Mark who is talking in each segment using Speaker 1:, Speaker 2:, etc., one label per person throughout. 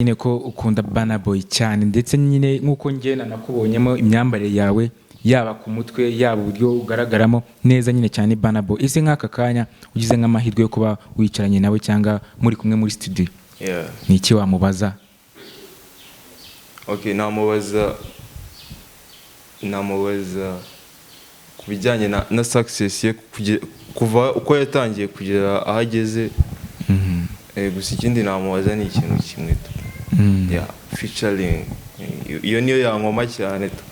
Speaker 1: Nyine ko ukunda Burna Boy cyane, ndetse nyine nk'uko njye nakubonyemo imyambarire yawe, yaba ku mutwe, yaba uburyo ugaragaramo neza nyine cyane Burna Boy. Ese nk'aka kanya ugize nk'amahirwe yo kuba wicaranye nawe cyangwa muri kumwe muri studio, ni iki wamubaza?
Speaker 2: Okay, namubaza ku bijyanye na success ye, kuva uko yatangiye kugera aho ageze. Gusa ikindi namubaza ni ikintu kimwe tu, yeah, featuring. Iyo niyo yankoma cyane tu.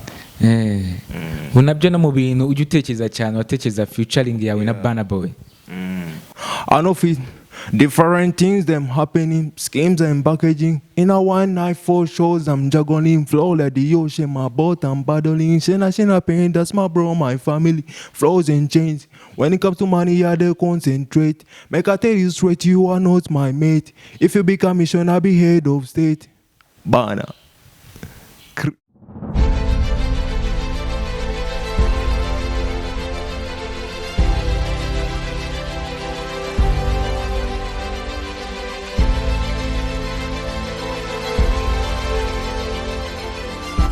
Speaker 1: Ubu nabyo no mu bintu ujya utekereza cyane, watekereza featuring yawe na Burna Boy?
Speaker 2: I know fit different things them happening, schemes and packaging. In a one night, four shows, I'm juggling flow like the ocean, my boat, I'm battling. Shena Shena pain, that's my bro, my family. Flows and chains. When it comes to money, yeah, they concentrate. Make I tell you straight, you are not my mate. If you become mission, I be head of state. Bana.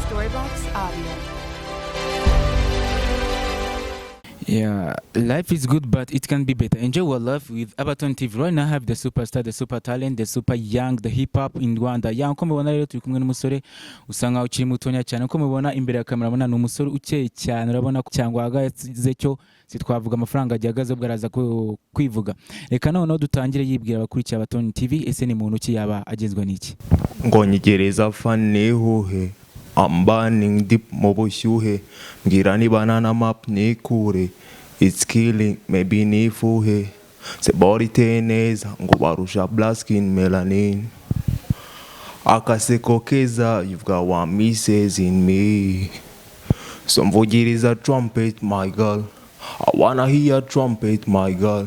Speaker 3: Storybox Audio.
Speaker 1: Yeah, life is good, but it can be better. Enjoy your life with Abaton TV. Right now, I have the superstar, the super talent, the super young, the hip hop in Rwanda. Yeah, uko mubibona rero turi kumwe n'umusore usa nkaho ukiri mutonya cyane. Uko mubibona imbere ya kamera, mubona ni umusore ukeye cyane. Urabona ko cyangwa ahagaze cyo sitwavuga amafaranga agihagaze, ubwo araza kwivuga. Reka noneho dutangire yibwira abakurikiye Abaton TV, ese ni muntu ki, yaba agezwa n'iki?
Speaker 2: Ngo nyegereza fan huhe, I'm burning deep mu bushyuhe, mbwira niba nta map nikure, it's killing maybe nifuhe sebora iteye neza ngo barusha black skin melanin, akaseko keza, you've got one misses in me, so mvugiriza trumpet, my girl, I wanna hear trumpet, my girl,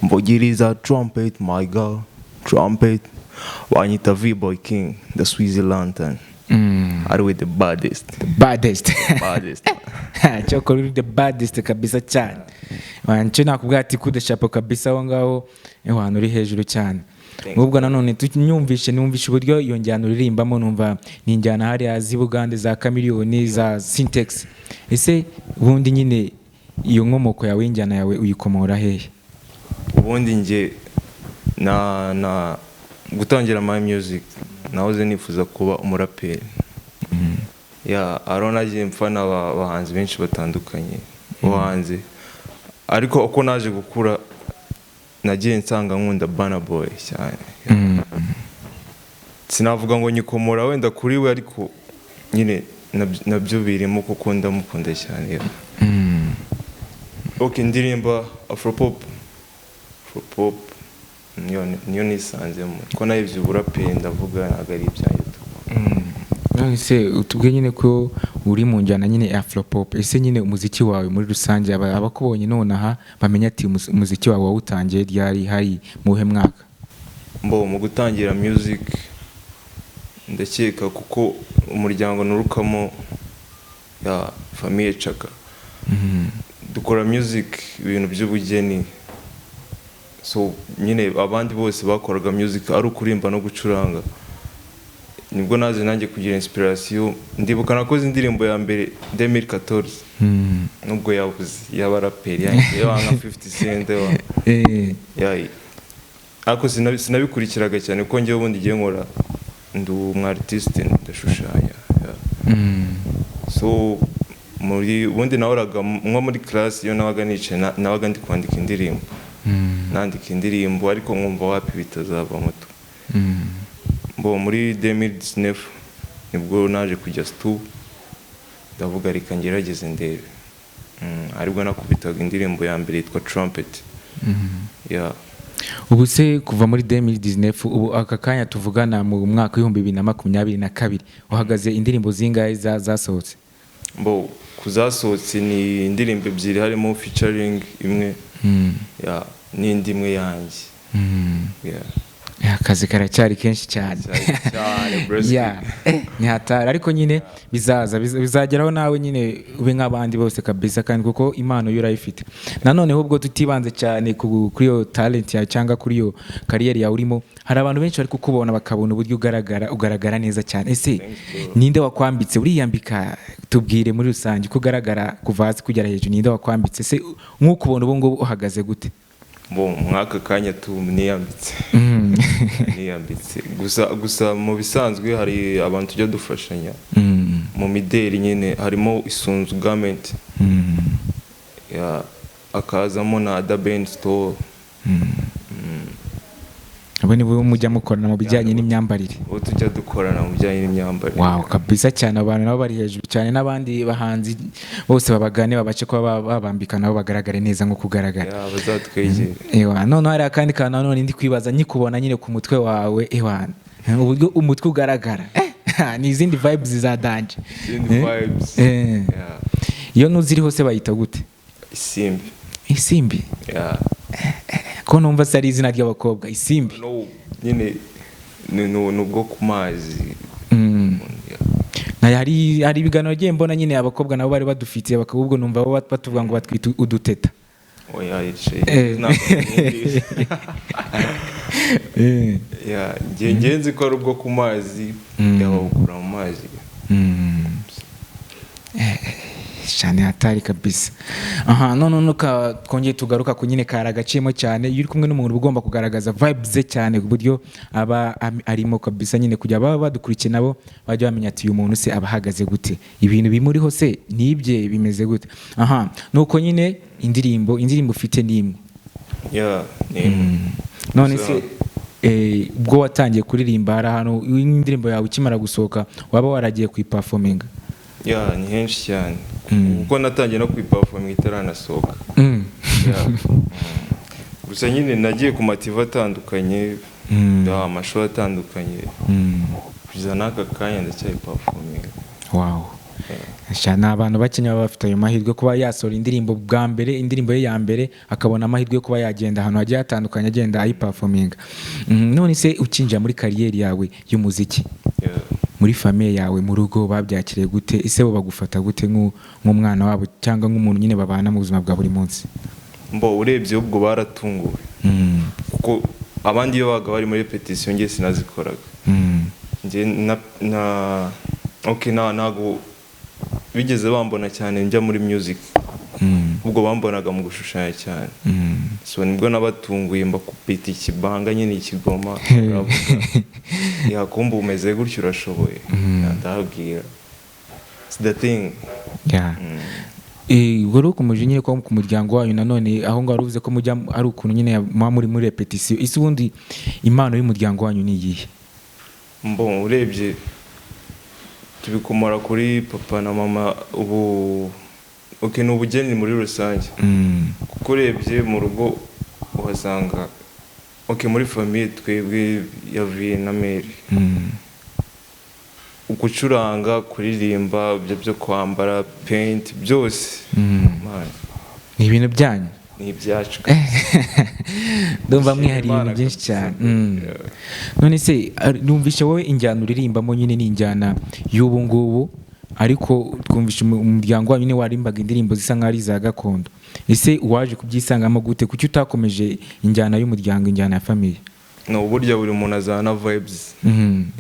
Speaker 2: mvugiriza trumpet, my girl, trumpet. Banyita V-Boy King, the Switzerland, ari with the baddest.
Speaker 1: Baddest.
Speaker 2: Baddest.
Speaker 1: Cyokora uri the baddest kabisa cyane. Ncyo nakubwira ati kude chapeau kabisa, aho ngaho ahantu uri hejuru cyane.
Speaker 2: Thanks.
Speaker 1: Ubwo nanone tunyumvishe, numvishe uburyo iyo njyana uririmbamo, numva ni injyana hariya z'i Bugande, za Chameleone, za Syntax. Ese ubundi nyine iyo nkomoko yawe y'injyana yawe uyikomora hehe?
Speaker 2: Ubundi njye na gutangira my music nahoze nifuza kuba umuraperi. Ya, aro nagiye mfana abahanzi benshi batandukanye bo hanze, ariko uko naje gukura nagiye nsanga nkunda Burna Boy cyane. Sinavuga ngo nyikomora wenda kuri we, ariko nyine nabyo birimo kuko ndamukunda cyane, yeah. Okay, ndirimba afropop. Afropop niyo nisanzemo, ko nayo uburaperi ndavuga ntabwo ari ibyanjye tu.
Speaker 1: None se utubwiye nyine ko uri mu njyana nyine ya afropop, ese nyine umuziki wawe muri rusange, abakubonye nonaha bamenya ati umuziki wawe wawutangiye ryari, hari mu wuhe mwaka?
Speaker 2: Mbo mu gutangira music, ndakeka kuko umuryango nurukamo ya famille Chaka dukora music, ibintu by'ubugeni. So nyine abandi bose bakoraga music ari ukurimba no gucuranga, nibwo naje nanjye kugira inspiration. Ndibuka nakoze indirimbo ya mbere 2014, nubwo yabuze y'abaraperi yanjye nka 50 Cent wa yayi, ariko sinabikurikiraga cyane kuko njyewe ubundi igiye nkora, ndi umu artiste, ndashushanya, yeah. So muri ubundi nahoraga nko muri class, iyo nabaga nicaye nabaga ndi kwandika indirimbo, nandika indirimbo, ariko nkumva wapi, bitazavamo tu. Mbo muri 2019 nibwo naje kujya stu, ndavuga reka ngerageze ndebe. Aribwo nakubitaga indirimbo ya mbere yitwa Trumpet, yeah.
Speaker 1: Ubu se kuva muri 2019, ubu aka kanya tuvugana mu mwaka w'2022, uhagaze indirimbo zingahe zasohotse?
Speaker 2: Mbo kuzasohotse ni indirimbo ebyiri, harimo featuring imwe, yeah, n'indi imwe yanjye, yeah.
Speaker 1: Akazi karacyari kenshi cyane.
Speaker 2: Cyane cyane, broski.
Speaker 1: Yeah. Ni hatari, ariko nyine bizaza, bizageraho nawe nyine ube nk'abandi bose kabisa, kandi kuko impano yo urayifite. Nanone ahubwo tutibanze cyane kuri iyo talent yawe cyangwa kuri iyo career yawe urimo, hari abantu benshi bari kukubona bakabona uburyo ugaragara, ugaragara neza cyane. Ese ninde wakwambitse? Uriyambika? Tubwire muri rusange uko ugaragara kuva hasi kugera hejuru, ninde wakwambitse? Ese nk'uko ubona ubu ngubu uhagaze gute?
Speaker 2: Bo mwaka kanya tu niyambitse. Niyambitse gusa. Gusa mu bisanzwe hari abantu tujya dufashanya mu mideli nyine, harimo Isunzu Garment, ya, akazamo na Adaben Store.
Speaker 1: Abo ni bo mujya mukorana mu bijyanye n'imyambarire?
Speaker 2: Uwo tujya dukorana mu bijyanye n'imyambarire.
Speaker 1: Wow, kabisa cyane. Abantu nabo bari hejuru cyane, n'abandi bahanzi bose babagane, babashe kuba babambika nabo bagaragare neza nk'uko ugaragara.
Speaker 2: Ya, bazatwegere.
Speaker 1: Ewa, noneho hari akandi kantu nanone ndi kwibaza nkikubona nyine ku mutwe wawe. Ewa, uburyo umutwe ugaragara, ni izindi vibes za danger.
Speaker 2: Izindi vibes. Yeah.
Speaker 1: Iyo ntuziriho se bayita gute?
Speaker 2: Isimbi.
Speaker 1: Isimbi?
Speaker 2: Yeah.
Speaker 1: Ko numva se ari izina ry'abakobwa, isimbi?
Speaker 2: No, nyine ni ubwo ku mazi. Yeah.
Speaker 1: Hari ibiganiro nagiye mbona nyine abakobwa nabo bari badufitiye, bakaba ubwo numva bo batuvuga ngo batwita uduteta.
Speaker 2: Oya. Ntabwo. Yeah, nge nzi ko ari ubwo ku mazi, yababukura mu mazi.
Speaker 1: Cyane, hatari kabisa. Aha none nuka twongeye tugaruka ku nyine kari agaciyemo cyane. Iyo uri kumwe n'umuntu uba ugomba kugaragaza vibes ze cyane, ku buryo aba arimo kabisa nyine, kugira baba badukurikiye nabo bajya bamenya ati: "Uyu muntu se aba ahagaze gute? Ibintu bimuriho se nibye bimeze gute?" Aha nuko nyine indirimbo ufite ni imwe?
Speaker 2: Yeah, ni imwe.
Speaker 1: None
Speaker 2: Gusa-
Speaker 1: se ubwo watangiye kuririmba, hari ahantu indirimbo yawe ikimara gusohoka waba waragiye kuyiperforminga?
Speaker 2: Yeah, ni henshi cyane, kuko natangiye no kuyiperforminga itaranasohoka. Yeah. Gusa nyine nagiye ku ma TV atandukanye, yeah, amashuri atandukanye, kugeza n'aka kanya ndacyayiperforminga.
Speaker 1: Wow. Sha, ni abantu bakenya baba bafite ayo mahirwe, kuba yasohora indirimbo bwa mbere, indirimbo ye ya mbere, akabona amahirwe yo kuba yagenda ahantu hagiye hatandukanye agenda ayiperforminga. None se ukinjira muri career yawe y'umuziki, muri famille yawe, mu rugo babyakiriye gute? Ese bo bagufata gute nk'umwana wabo cyangwa nk'umuntu nyine babana mu buzima bwa buri munsi?
Speaker 2: Mbo urebye ubwo baratunguwe, kuko abandi iyo babaga bari muri répétition njye sinazikoraga. Njye na okay, na ntago bigeze bambona cyane njya muri music, ubwo bambonaga mu gushushanya cyane. So nibwo nabatunguye mbakubita ikibanga nyine, ikigoma, baravuga: "Yakumva umeze gutyo, urashoboye." Ndababwira, it's the thing.
Speaker 1: Wari ukomeje nyine ko ku muryango wanyu nanone aho ngaho uvuze ko mujya ari ukuntu nyine muba muri muri répétition. Ese ubundi impano y'umuryango wanyu ni iyihe?
Speaker 2: Mbo urebye tubikomora kuri papa na mama. Ubu okay, ni ubugeni muri rusange, kuko urebye mu rugo uhasanga, okay, muri famille twebwe ya V na Mary, gucuranga, kuririmba, ibyo byo kwambara, paint, byose. Man,
Speaker 1: Ni ibintu byanyu.
Speaker 2: Ni ibyacu.
Speaker 1: Ndumva mwihariye ibintu
Speaker 2: Imana
Speaker 1: byinshi
Speaker 2: kabisa.
Speaker 1: cyane.
Speaker 2: Yeah.
Speaker 1: None se numvishe wowe injyana uririmbamo nyine ni injyana y'ubu ngubu, ariko twumvishe umuryango wanyu nyine warimbaga indirimbo zisa nk'aho ari iza gakondo. Ese uwaje kubyisangamo gute? Kuki utakomeje injyana y'umuryango, injyana ya famille?
Speaker 2: No, burya buri muntu azana vibes.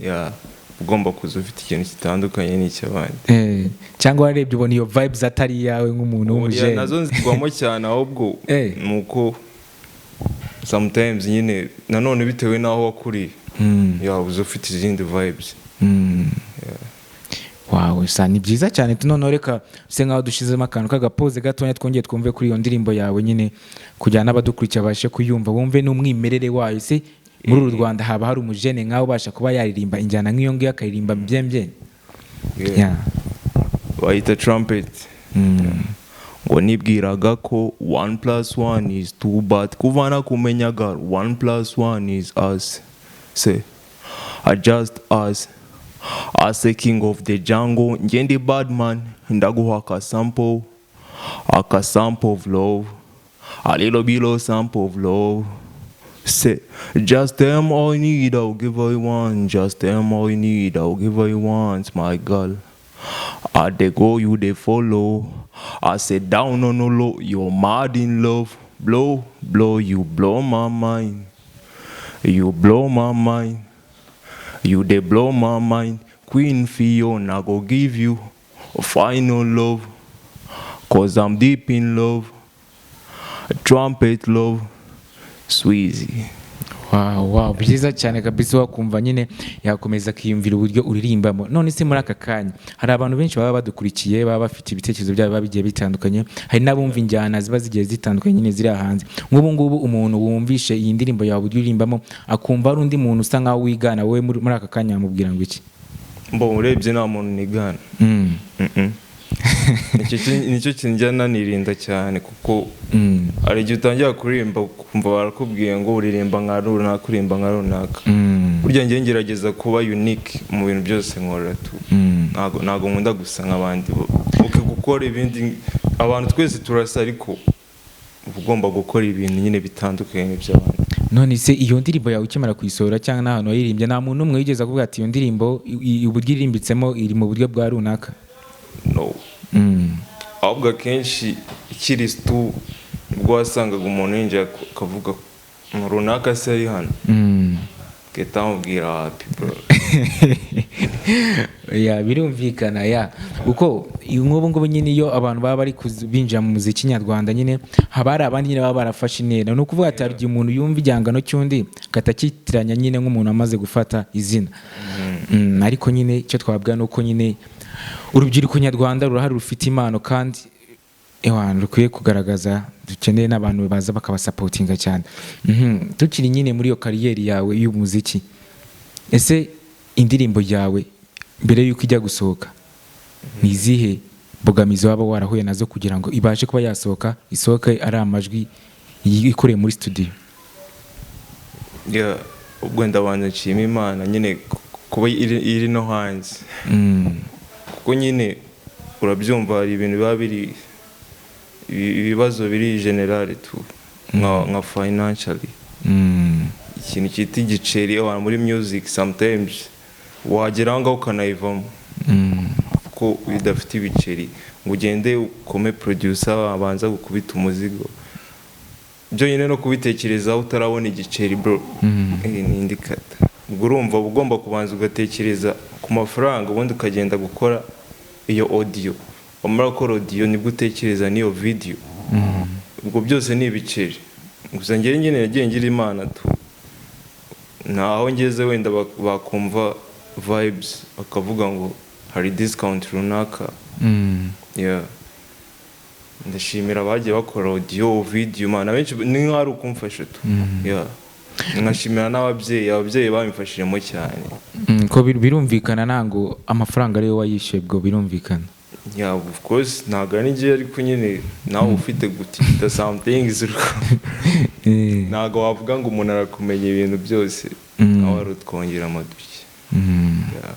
Speaker 2: Yeah, ugomba kuza ufite ikintu gitandukanye n'icy'abandi.
Speaker 1: Cyangwa warebye ubona iyo vibes atari iyawe nk'umuntu
Speaker 2: Oya,
Speaker 1: w'umujene?
Speaker 2: Nazo nzigwamo cyane, ahubwo ni uko sometimes nyine nanone bitewe n'aho wakuriye, yeah, uza ufite izindi vibes.
Speaker 1: Wawe sa ni byiza cyane. Noneho reka se nkaho dushizemo akantu k'agapoze gatonya, twongeye twumve kuri iyo ndirimbo yawe nyine, kugira n'abadukurikiye babashe kuyumva, bumve n'umwimerere wayo. Se muri uru Rwanda haba hari umujene nkawe ubasha kuba yaririmba injyana nk'iyo ngiyo, akaririmba byembye?
Speaker 2: Yeah. Bayita trumpet. Ngo nibwiraga ko one plus one is two, but kuva nakumenyaga, one plus one is us, say just us as a king of the jungle. Njye ndi bad man, ndaguha aka sample, aka sample of love, a little bit of sample of love. Say, just tell me all you need, I'll give all you want. Just tell me all you need, I'll give all you want, my girl. I dey go, you dey follow. I say down on no low, you're mad in love. Blow, blow, you blow my mind. You blow my mind. You dey blow my mind. Queen Fiona go give you a final love. 'Cause I'm deep in love. Trumpet love. Sweezy.
Speaker 1: Wow, byiza cyane kabisa. Wakumva nyine yakomeza akiyumvira uburyo uririmbamo. None se muri aka kanya hari abantu benshi baba badukurikiye, baba bafite ibitekerezo byabo biba bigiye bitandukanye, hari n'abumva injyana ziba zigiye zitandukanye nyine ziri hanze. Nk'ubu ngubu umuntu wumvishe iyi ndirimbo yawe, uburyo uririmbamo, akumva ari undi muntu usa nkaho wigana wowe, muri aka kanya yamubwira ngo iki?
Speaker 2: Mbo urebye nta muntu nigana. Nicyo kintu njya nanirinda cyane, kuko hari igihe utangira kuririmba ukumva barakubwiye ngo uririmba nka runaka, uririmba nka runaka. Burya njye ngerageza kuba unique mu bintu byose nkora tu. Ntago nkunda gusa nk'abandi. Okay, gukora ibindi, abantu twese turasa, ariko uba ugomba gukora ibintu nyine bitandukanye n'iby'abandi.
Speaker 1: None se iyo ndirimbo yawe ukimara kuyisohora cyangwa n'ahantu wayiririmbye, nta muntu n'umwe wigeze akuvuga ati iyo ndirimbo uburyo iririmbitsemo iri mu buryo bwa runaka?
Speaker 2: No. Ahubwo akenshi ikiri stu nibwo wasangaga umuntu yinjiye akavuga ngo runaka se ari hano, ugahita wamubwira happy bro.
Speaker 1: Ya, birumvikana ya, kuko nk'ubu ngubu nyine iyo abantu baba bari binjira mu muziki nyarwanda nyine, haba hari abandi nyine baba barafashe intera. Ni ukuvuga ati hari igihe umuntu yumva igihangano cy'undi agahita acyitiranya nyine nk'umuntu amaze gufata izina. Ariko nyine icyo twabwira ni uko nyine urubyiruko nyarwanda rurahari, rufite impano kandi ewana rukwiye kugaragaza. Dukeneye n'abantu baza bakabasapotinga cyane. Tukiri nyine muri iyo kariyeri yawe y'umuziki, ese indirimbo yawe mbere y'uko ijya gusohoka ni izihe mbogamizi waba warahuye nazo kugira ngo ibashe kuba yasohoka, isohoke ari amajwi ikoreye muri studio?
Speaker 2: Yeah, ubwo ndabanza nshima Imana nyine kuba iri no hanze, kuko nyine urabyumva hari ibintu biba biri ibibazo biri general tu, nka financially, ikintu cyita igiceri. Abantu muri music sometimes wagera aho ngaho ukanayivamo, kuko bidafite ibiceri ngo ugende ukome producer abanza gukubita umuzigo, byonyine no kubitekerezaho utarabona igiceri bro, ni indi kata. Ubwo urumva uba ugomba kubanza ugatekereza ku mafaranga, ubundi ukagenda gukora iyo audio. Wamara gukora audio nibwo utekereza n'iyo video. Ubwo byose ni ibiceri. Gusa njyewe nyine nagiye ngira Imana tu, ntaho ngeze wenda bakumva vibes bakavuga ngo hari discount runaka. Yeah. Ndashimira abagiye bakora audio, video, man, abenshi ni nkaho ari ukumfasha tu. Yeah. Nkashimira n'ababyeyi, ababyeyi babimfashijemo cyane.
Speaker 1: Ko birumvikana ntabwo amafaranga ariyo wayishyuye, ubwo birumvikana.
Speaker 2: Yeah, of course ntabwo ari njye, ariko nyine nawe ufite gutita some things, ntabwo wavuga ngo umuntu arakumenya ibintu byose, nawe ari utwongera amaduke. Yeah.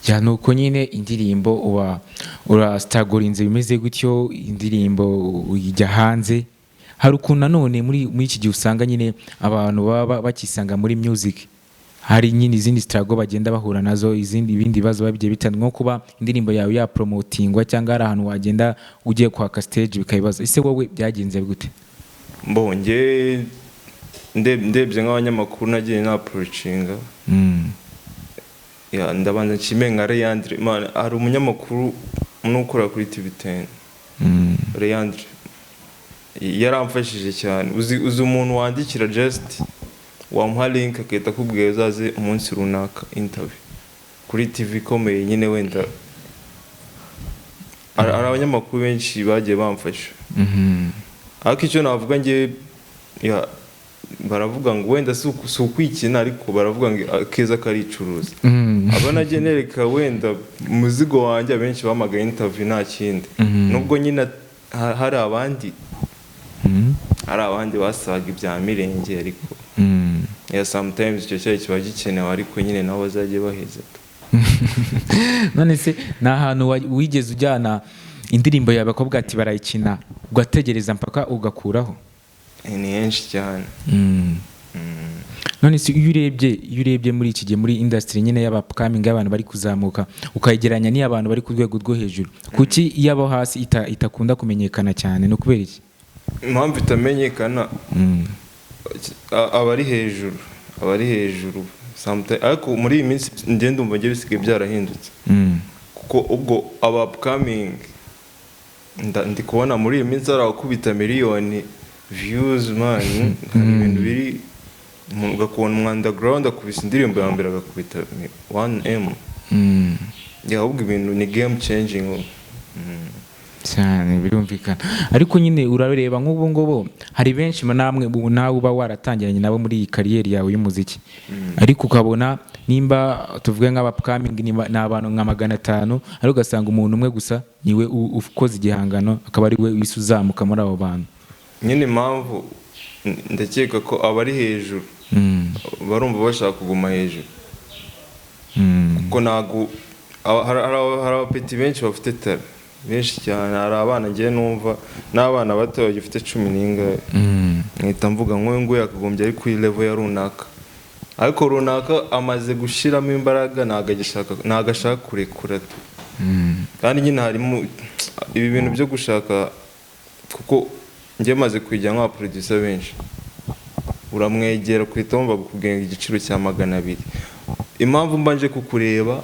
Speaker 1: Ya, nuko nyine indirimbo uba urasitagorinze bimeze gutyo, indirimbo uyijya hanze. Hari ukuntu nanone muri iki gihe usanga nyine abantu baba bakisanga muri music, hari nyine izindi struggle bagenda bahura nazo, izindi ibindi bibazo biba bigiye bitandukanye, nko kuba indirimbo yawe yapromotingwa cyangwa hari ahantu wagenda ugiye kwaka stage bikabibaza. Ese wowe byagenze gute?
Speaker 2: Mbonye ndebye nk'abanyamakuru nagiye na-approachinga. Ya, ndabanza nshime nka Leandre. Man, hari umunyamakuru n'ukora kuri TV10, Leandre yaramfashije cyane. Uzi umuntu wandikira, just wamuha link agahita akubwira uzaze umunsi runaka interview kuri TV ikomeye nyine. Wenda hari abanyamakuru benshi bagiye bamfasha, ariko icyo navuga ngewe, ya, baravuga ngo wenda si ukwikina, ariko baravuga ngo akeza karicuruza. Abo nagiye nereka wenda umuzigo wanjye, abenshi bamagaye interview, nta kindi. Nubwo nyine hari abandi, hari abandi basabaga ibya mirenge, ariko ya, sometimes icyo cyayi kiba gikenewe, ariko nyine nabo bazajye baheza.
Speaker 1: None se ni ahantu wigeze ujyana indirimbo yawe bakobwa ati barayikina, ugategereza mpaka ugakuraho?
Speaker 2: Ni henshi cyane.
Speaker 1: None se iyo urebye muri iki gihe, muri industry nyine y'aba upcoming, y'abantu bari kuzamuka, ukayegeranya n'iy'abantu bari ku rwego rwo hejuru, kuki iy'abo hasi itakunda kumenyekana cyane? Ni ukubera iki?
Speaker 2: Impamvu itamenyekana, abari hejuru ariko muri iyi minsi ngenda ndumva njye bisigaye byarahindutse, kuko ubwo aba upcoming ndi kubona muri iyi minsi hari abakubita miliyoni views, man. Hari ibintu biri ugakubona umu underground akubise indirimbo ya mbere agakubita 1M. Yeah, ahubwo ibintu ni game changing.
Speaker 1: Cyane, birumvikana. Ariko nyine urareba nk'ubu ngubu hari benshi namwe ubu nawe uba waratangiranye nabo muri iyi career yawe y'umuziki, ariko ukabona nimba tuvuge nk'aba upcoming ni abantu nka 500, ariko ugasanga umuntu umwe gusa niwe ukoze igihangano, akaba ari we wise uzamuka muri abo bantu.
Speaker 2: Nyine impamvu ndakeka ko abari hejuru barumva bashaka kuguma hejuru, kuko ntabwo hari abapeti benshi bafite talent, benshi cyane. Hari abana ngiye numva n'abana bato bagifite cumi n'ingahe, nkahita mvuga nk'uyu nguyu yakagombye ari kuri level ya runaka, ariko runaka amaze gushyiramo imbaraga, ntabwo agishaka, ntabwo ashaka kurekura tu. Kandi nyine harimo ibi bintu byo gushaka, kuko njye maze kwijya nk'aba producer benshi, uramwegera uhita wumva kugenga igiciro cya 200. Impamvu mbanje kukureba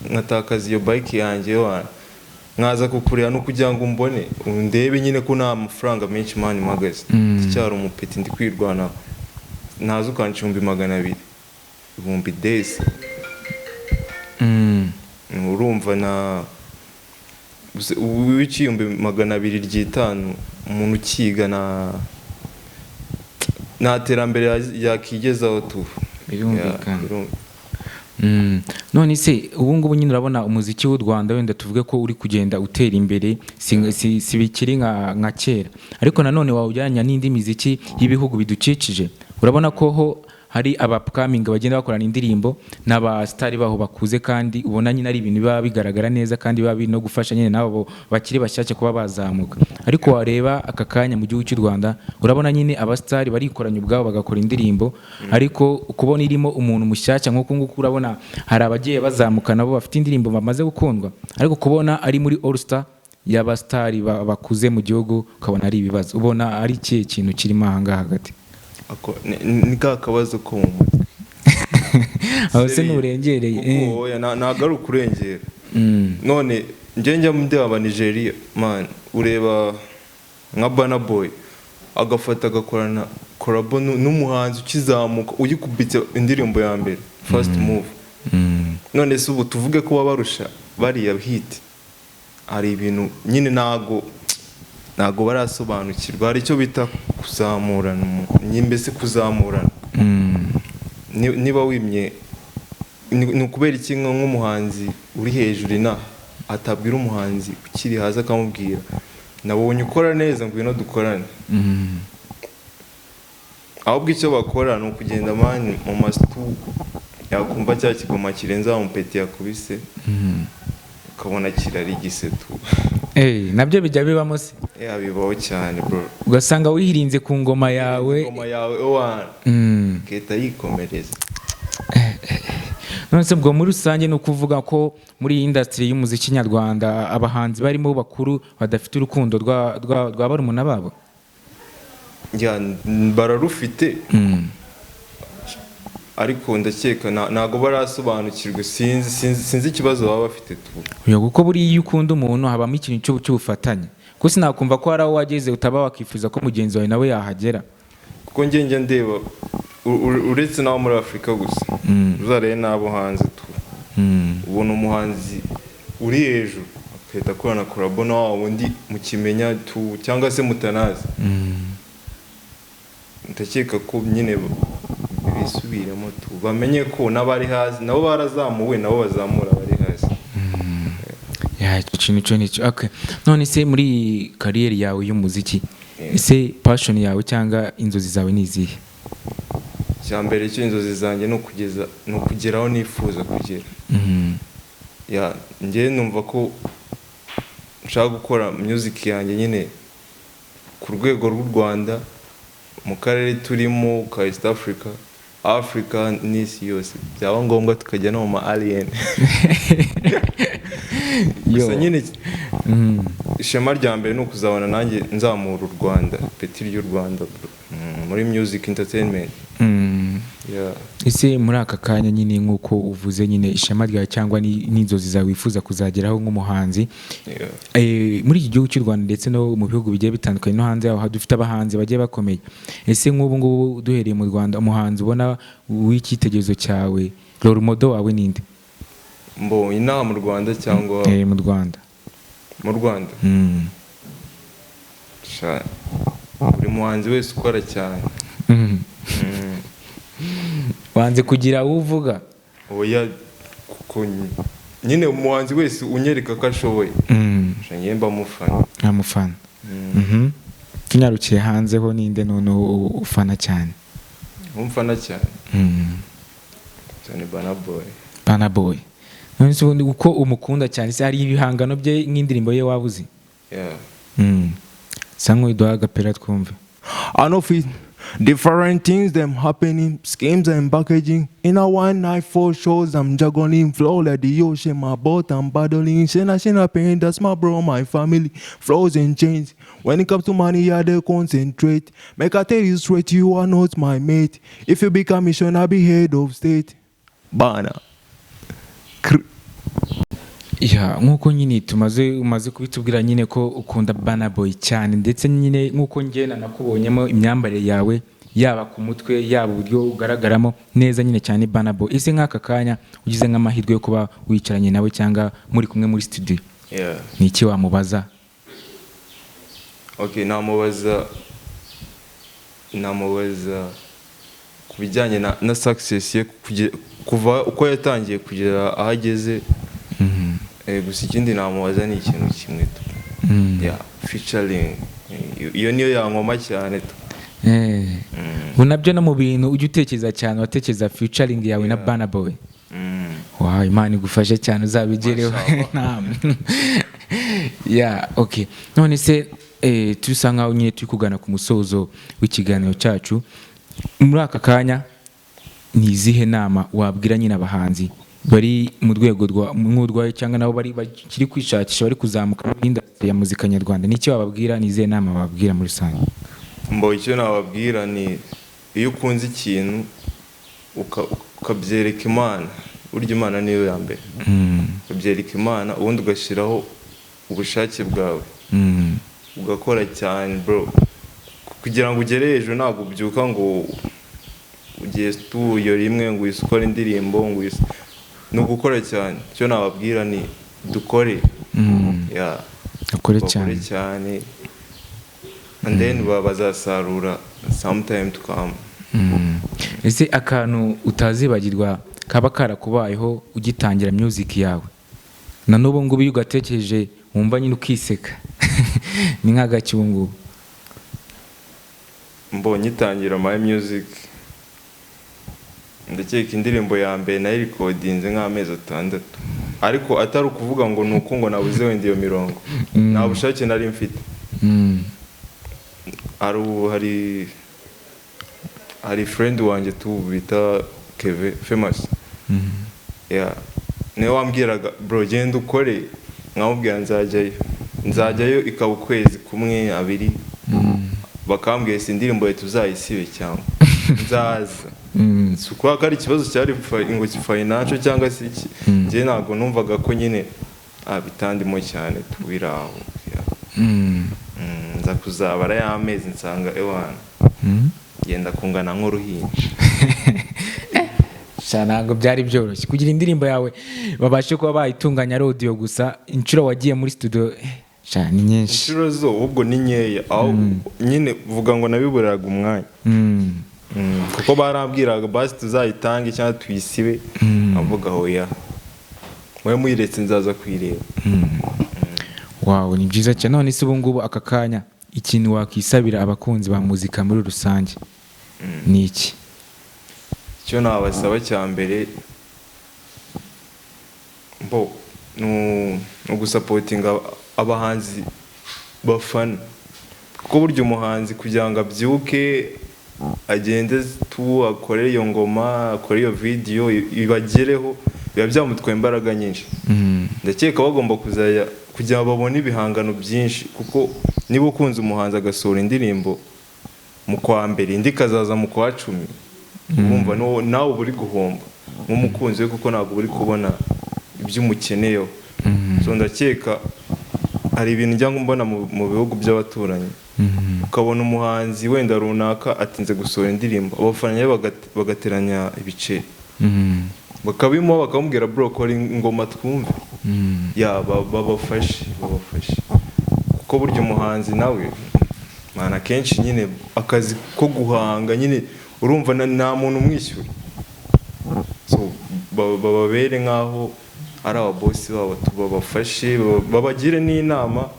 Speaker 2: nkatakaza iyo bike yanjye wana, nkaza kukureba, no kugira ngo umbone undebe nyine ko nta mafaranga menshi, man, mpagaze. Ndacyari umupeti, ndi kwirwanaho, ntazi ukanca 200,000, ibihumbi desi. Urumva na ubu 225,000, umuntu ukiga na nta terambere yakigezaho tu.
Speaker 1: Birumvikana.
Speaker 2: Yeah.
Speaker 1: None se ubu ngubu nyine urabona umuziki w'u Rwanda, wenda tuvuge ko uri kugenda utera imbere, si bikiri nka kera, ariko nanone wawujyanya n'indi miziki y'ibihugu bidukikije, urabona ko ho hari aba upcoming bagenda bakorana indirimbo n'abasitari baho bakuze, kandi ubona nyine ari ibintu biba bigaragara neza kandi biba biri no gufasha nyine nabo bakiri bashyashya kuba bazamuka. Ariko wareba aka kanya mu gihugu cy'u Rwanda, urabona nyine abasitari barikoranya ubwabo bagakora indirimbo, ariko kubona irimo umuntu mushyashya nk'uku nguku, urabona hari abagiye bazamuka nabo bafite indirimbo bamaze gukundwa, ariko kubona ari muri all star y'abasitari bakuze mu gihugu, ukabona ari ibibazo. Ubona ari ikihe kintu kirimo aha ngaha hagati?
Speaker 2: Ako ni ka kabazo ko mu mutwe.
Speaker 1: Aho se
Speaker 2: Seriye.
Speaker 1: nturengereye?
Speaker 2: Kuko oya, ntabwo ari ukurengera. None njye njya ndeba Nigeria, man, ureba nka Burna Boy agafata agakorana collabo n'umuhanzi ukizamuka, uyikubitse indirimbo ya mbere, first move. None se ubu tuvuge ko babarusha bariya hit? Hari ibintu nyine ntago barasobanukirwa. Hari icyo bita kuzamurana, mbese kuzamurana. Niba wimye, ni ukubera iki nk'umuhanzi uri hejuru inaha atabwira umuhanzi ukiri hasi, akamubwira: "Nabonye ukora neza, ngwino dukorane"? Ahubwo icyo bakora ni ukugenda, man, mu masitu, yakumva cya kigoma kirenze wa mupeti yakubise, ukabona kirarigise tu.
Speaker 1: Eh, nabyo bijya bibamo se?
Speaker 2: Yeah, bibaho cyane, bro.
Speaker 1: Ugasanga wihirinze ku ngoma yawe.
Speaker 2: Ingoma yawe wa gahita yikomereza.
Speaker 1: None se ubwo muri rusange ni ukuvuga ko muri iyi industry y'umuziki nyarwanda abahanzi barimo bakuru badafite urukundo rwa barumuna babo?
Speaker 2: Yeah, bararufite, ariko ndakeka ntago barasobanukirwa. Sinzi ikibazo baba bafite tu.
Speaker 1: Oya, kuko buriya iyo ukunda umuntu habamo ikintu cy'ubufatanye, kuko sinakumva ko hari aho wageze utaba wakifuza ko mugenzi wawe nawe yahagera.
Speaker 2: Kuko njye ndeba uretse n'abo muri Afurika gusa, uzarebe n'abo hanze tu. Ubona umuhanzi uri hejuru agahita akorana collabo na wa wundi mukimenya tu cyangwa se mutanazi. Ndakeka ko nyine bisubiremo tu, bamenye ko n'abari hasi nabo barazamuwe, nabo bazamura abari hasi.
Speaker 1: Yeah, icyo kintu cyo nicyo. Okay. None se muri iyi career yawe y'umuziki, ese passion yawe cyangwa inzozi zawe ni izihe?
Speaker 2: Icya mbere cy'inzozi zanjye ni ukugeza, ni ukugera aho nifuza kugera. Yeah, njye numva ko nshaka gukora music yanjye nyine ku rwego rw'u Rwanda. Mu karere turimo ka East Africa, Africa n'isi yose, byaba ngombwa tukajya no mu ma alien. Gusa
Speaker 1: Yo.
Speaker 2: nyine ishema rya mbere ni ukuzabona nanjye nzamura u Rwanda, peti ry'u Rwanda, bro. Muri music entertainment. Yeah.
Speaker 1: Ese muri aka kanya nyine, nk'uko uvuze nyine, ishema ryawe cyangwa n'inzozi zawe wifuza kuzageraho nk'umuhanzi, muri iki gihugu cy'u Rwanda ndetse no mu bihugu bigiye bitandukanye no hanze yaho, dufite abahanzi bagiye bakomeye. Ese nk'ubu ngubu duhereye mu Rwanda, umuhanzi ubona w'icyitegererezo cyawe, role model wawe, ninde?
Speaker 2: Mbo inaha mu Rwanda cyangwa?
Speaker 1: Mu Rwanda.
Speaker 2: Mu Rwanda?
Speaker 1: Mm.
Speaker 2: Sha, buri muhanzi wese ukora cyane.
Speaker 1: Wanze kugira uwo uvuga?
Speaker 2: Oya, kuko nyine umuhanzi wese unyereka ko ashoboye, sha, njye mba mufana.
Speaker 1: Nta mufana. Tunyarukiye hanze ho, ninde noneho ufana cyane?
Speaker 2: Umfana cyane cyane, Burna Boy.
Speaker 1: Burna Boy. None se ubundi uko umukunda cyane, se hari ibihangano bye, nk'indirimbo ye waba uzi?
Speaker 2: Yeah.
Speaker 1: Sa nk'uduha agapera twumve.
Speaker 2: I know fit different things them happening, schemes and packaging. In a one night, four shows, I'm juggling flow like the ocean, my boat, I'm battling. Shena Shena pain, that's my bro, my family. Flows and chains. When it comes to money, yeah, they concentrate. Make I tell you straight, you are not my mate. If you become mission, I be head of state. Bana. Kr-
Speaker 1: Ya, nk'uko nyine umaze kubitubwira nyine ko ukunda Burna Boy cyane, ndetse nyine nk'uko njye nakubonyemo imyambarire yawe, yaba ku mutwe, yaba uburyo ugaragaramo neza nyine cyane Burna Boy. Ese nk'aka kanya ugize nk'amahirwe yo kuba wicaranye nawe cyangwa muri kumwe muri studio, ni iki wamubaza?
Speaker 2: Okay, namubaza ku bijyanye na success ye, kuva uko yatangiye kugera aho ageze. Gusa ikindi namubaza ni ikintu kimwe tu, yeah, featuring. Iyo niyo yankoma cyane tu.
Speaker 1: Ubu nabyo no mu bintu ujya utekereza cyane, watekereza featuring yawe na Burna Boy?
Speaker 2: Mm.
Speaker 1: Wow, Imana igufashe cyane uzabigereho.
Speaker 2: Mashallah.
Speaker 1: Naam. Yeah, okay. None se tusa nkaho nyine turi kugana ku musozo w'ikiganiro cyacu, muri aka kanya ni izihe nama wabwira nyine abahanzi bari mu rwego rwa nk'urwaye, cyangwa nabo bari bakiri kwishakisha, bari kuzamuka muri industry ya muzika nyarwanda? Ni iki wababwira? Ni izihe nama wababwira muri rusange?
Speaker 2: Mbo icyo nababwira ni iyo ukunze ikintu ukabyereka Imana, burya Imana niyo ya mbere, ukabyereka Imana, ubundi ugashyiraho ubushake bwawe, ugakora cyane, bro, kugira ngo ugere hejuru. Ntabwo ubyuka ngo ugiye studio rimwe ngo uhise ukore indirimbo ngo uhise. Ni ugukora cyane. Icyo nababwira ni dukore. Yeah.
Speaker 1: Ukore
Speaker 2: Bakore
Speaker 1: cyane.
Speaker 2: cyane, and then bazasarura sometime to come.
Speaker 1: Ese akantu utazibagirwa kaba karakubayeho ugitangira music yawe, na n'ubu ngubu iyo ugatekereje wumva nyine ukiseka, ni nk'agaki ubu ngubu?
Speaker 2: Mbonye itangira my music, ndakeka indirimbo ya mbere nayirecordinze nk'amezi 6, ariko atari ukuvuga ngo ni uko ngo nabuze wenda iyo mirongo, nta bushake nari mfite. Hari ubu hari friend wanjye tu bita Keve Famous. Yeah. Niwe wambwiraga: "Bro, genda ukore." Nkamubwira nzajyayo, nzajyayo, ikaba ukwezi kumwe, abiri, bakambwira: "Si indirimbo yawe tuzayisibe cyangwa nzaza." Si ukuvuga ko ari ikibazo cyari ngo financial cyangwa se iki, njye ntabwo numvaga ko nyine bitandimo cyane tubiri aho. Yeah. Nza kuzabara y'amezi nsanga ewana genda kungana nk'uruhinja.
Speaker 1: Sha, ntabwo byari byoroshye kugira indirimbo yawe babashe kuba bayitunganya ari audio gusa. Inshuro wagiye muri studio, sha, ni nyinshi.
Speaker 2: Inshuro zo ahubwo ni nkeya, aho nyine vuga ngo nabiburiraga umwanya. Kuko barambwiraga: "Basi tuzayitange cyangwa tuyisibe." Avuga: "Hoya, mwe muyiretse, nzaza kuyireba."
Speaker 1: Wow, ni byiza cyane. None se ubu ngubu aka kanya ikintu wakisabira abakunzi ba muzika muri rusange ni iki?
Speaker 2: Icyo nabasaba cya mbere mbo ni ugusupportinga abahanzi bafana, Kuko burya umuhanzi kugira ngo abyuke, agende tu akore iyo ngoma, akore iyo video ibagereho, biba byamutwaye imbaraga nyinshi. Ndakeka bagomba kuzajya kugira ngo babone ibihangano byinshi, kuko niba ukunze umuhanzi agasohora indirimbo mu kwa mbere, indi ikazaza mu kwa 10, urumva nawe uba uri guhomba nk'umukunzi we, kuko ntabwo uba uri kubona ibyo umukeneyeho. So ndakeka hari ibintu njya mbona mu bihugu by'abaturanyi, ukabona umuhanzi wenda runaka atinze gusohora indirimbo, abafana be bagateranya ibiceri, bakabimuha, bakamubwira: "Bro, kora ingoma twumve." Ya, babafashe, kuko burya umuhanzi nawe mana akenshi nyine akazi ko guhanga nyine urumva nta muntu umwishyura. So bababere nk'aho ari ababosi babo, babafashe, babagire n'inama.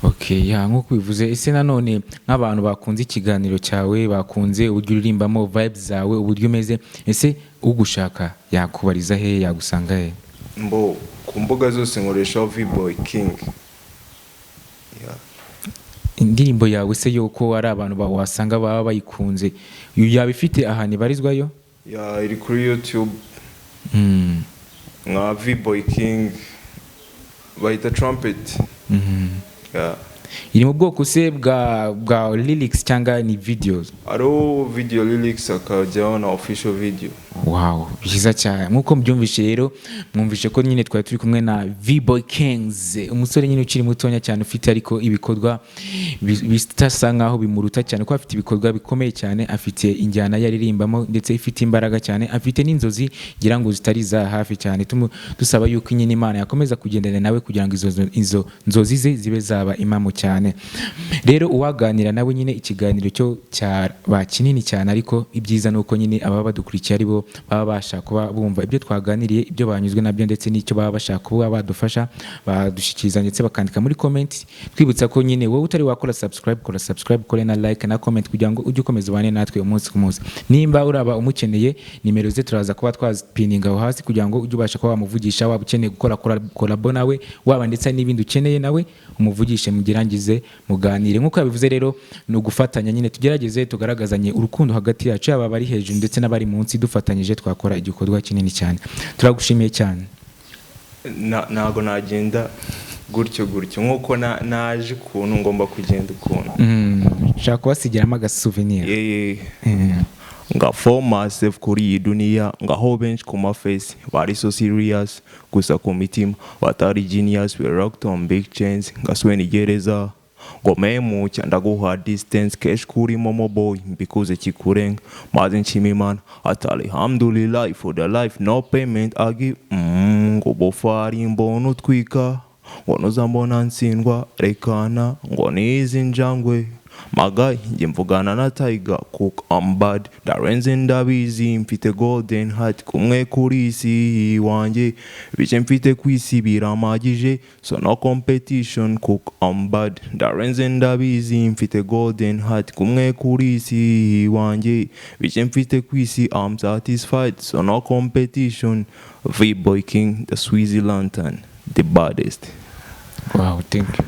Speaker 1: Okay, ya, nk'uko ubivuze. Ese nanone nk'abantu bakunze ikiganiro cyawe, bakunze uburyo uririmbamo, vibes zawe, uburyo umeze, ese ugushaka yakubariza he, yagusanga he?
Speaker 2: Mbo ku mbuga zose nkoreshaho V-Boy King. Yeah.
Speaker 1: Indirimbo yawe se yuko ari abantu wasanga baba bayikunze, yaba ifite ahantu ibarizwayo?
Speaker 2: Ya, iri kuri YouTube nka V-Boy King, bayita Trumpet. Yeah.
Speaker 1: Iri mu bwoko se bwa lyrics cyangwa ni videos?
Speaker 2: Hariho video lyrics, hakajyaho na official video.
Speaker 1: Wow, byiza cyane. Nk'uko mubyumvishe rero, mwumvishe ko nyine twari turi kumwe na V-Boy Kings, umusore nyine ukiri mutonya cyane, ufite ariko ibikorwa bitasa nkaho bimuruta cyane, kuko afite ibikorwa bikomeye cyane, afite injyana yaririmbamo ndetse ifite imbaraga cyane, afite n'inzozi ngira ngo zitari za hafi cyane. Dusaba yuko nyine Imana yakomeza kugendana nawe kugira ngo izo nzozi ze zibe zaba impamo cyane. Rero uwaganira nawe nyine ikiganiro cyo cyaba kinini cyane, ariko ibyiza ni uko nyine ababa badukurikiye ari bo baba bashaka kuba bumva ibyo twaganiriye, ibyo banyuzwe nabyo, ndetse n'icyo baba bashaka kuba badufasha, badushyikiriza ndetse bakandika muri comment. Twibutsa ko nyine wowe utari wakora subscribe, kora subscribe, kore na like na comment kugira ngo ujye ukomeza ubane natwe umunsi ku munsi. Nimba uraba umukeneye, nimero ze turaza kuba twazipininga aho hasi kugira ngo ujye ubasha kuba wamuvugisha, waba ukeneye gukora collabo nawe, waba ndetse n'ibindi ukeneye, nawe umuvugishe, mugerangize muganire. Nk'uko yabivuze rero, ni ugufatanya nyine, tugerageze tugaragazanye urukundo hagati yacu, yaba abari hejuru ndetse n'abari munsi. Dufatanyije twakora igikorwa kinini cyane. Turagushimiye cyane.
Speaker 2: Ntago nagenda gutyo gutyo, nk'uko naje ukuntu ngomba kugenda ukuntu.
Speaker 1: Nshaka kubasigiramo agasouvenir.
Speaker 2: Yeah. Nga for myself kuri iyi duniya, ngaho benshi ku maface bari so serious, gusa ku mitima batari genius. We rocked on big chains, ngaswe ni gereza ngo memucya ndaguha distance, cash kuri momo boy, mbikuze kikurenga, maze nshima Imana ati alhamdulillah for the life, no payment I give. Ngo bofari mbona utwika, ngo nuza mbona ntsindwa, rekana ngo nizi njangwe magayi, njye mvugana na tiger kuko I'm bad, ndarenze ndabizi, mfite golden heart kumwe kuri isi wanjye, bice mfite ku isi biramagije, so no competition kuko I'm bad, ndarenze ndabizi, mfite golden heart kumwe kuri isi wanjye, bice mfite ku isi, I'm satisfied, so no competition. V-Boy King, the Swaziland, the baddest.
Speaker 1: Wow, thank you.